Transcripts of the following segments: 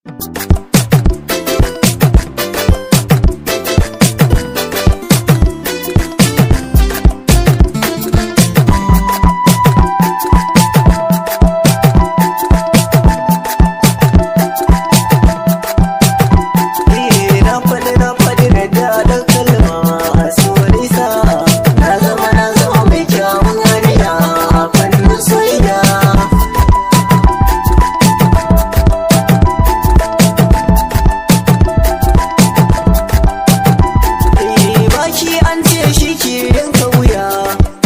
Na faɗi da daɗin kalma a so sa'a. Na zama mai kyawun hanya a fannin soyayya. Baki an ce shi ke yanka wuya,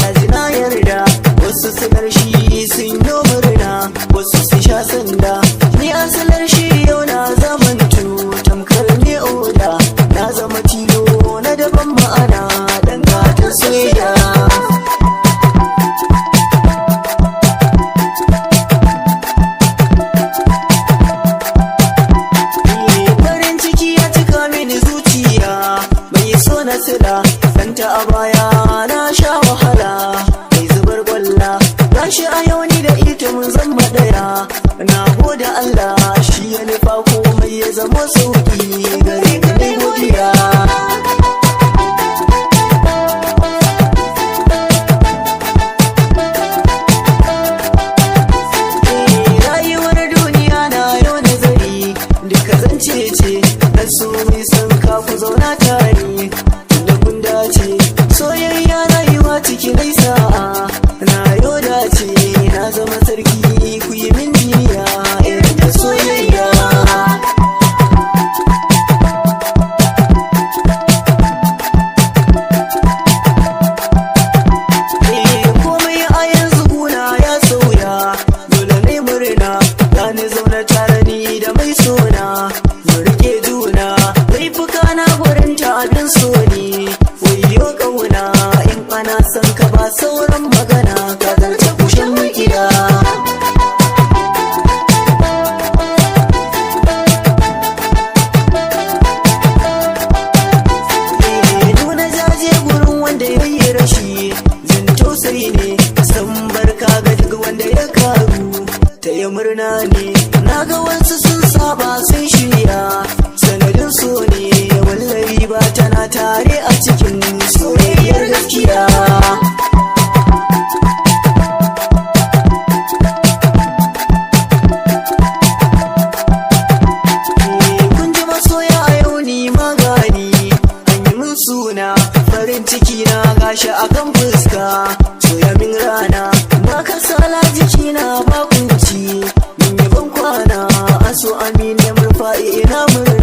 na ji na yarda. Wasu su shi sun yi murna, wasu su sha sanda. Ni asalar shi yau na zamantu tamkar ne oda. Na zama tilo na daban, ma'ana dan gatan soyayya. Farin ciki ya cika mini zuciya, mai so na sila danta. A baya na sha wahala, mai zubar gwalla. Gashi a yau ni da ita mun zama daya. Na gode Allah, shi ya nufa komai ya zama sauki gare ka, dai godiya. Rayuwar duniya na yau nazari, duka zance ce na so. Mai son ka, ku zauna tare tunda kun dace. Soyayya rayuwa ciki dai sa'a, na yau dace, na zama sarki. Ku yi min jiniya irin ta soyayya. Komai a yanzu guna ya sauya, dole ne murna. Gani zaune tare ni da mai sona, mu rike juna. Laifuka na gurin ta abin so ne. Wayo kauna, in ana son ka ba sauran magana, ka zarce kushin gida. Nuna jaje gurin wanda ya yi rashi jin tausayi ne. San barka ga duk wanda ya karu, ta yi murna ne. Na ga wasu sun saba sun shirya sanadin so ne. Wallahi ba tana tare a cikin soyayyar gaskiya. Kun ji masoya, a yau ni magani an yi min suna. Farin ciki na gashi akan fuska, soya min rana. Ba kasala jiki na ba kunci, min yi ban kwana. Aso amine murfa'i, ina murna.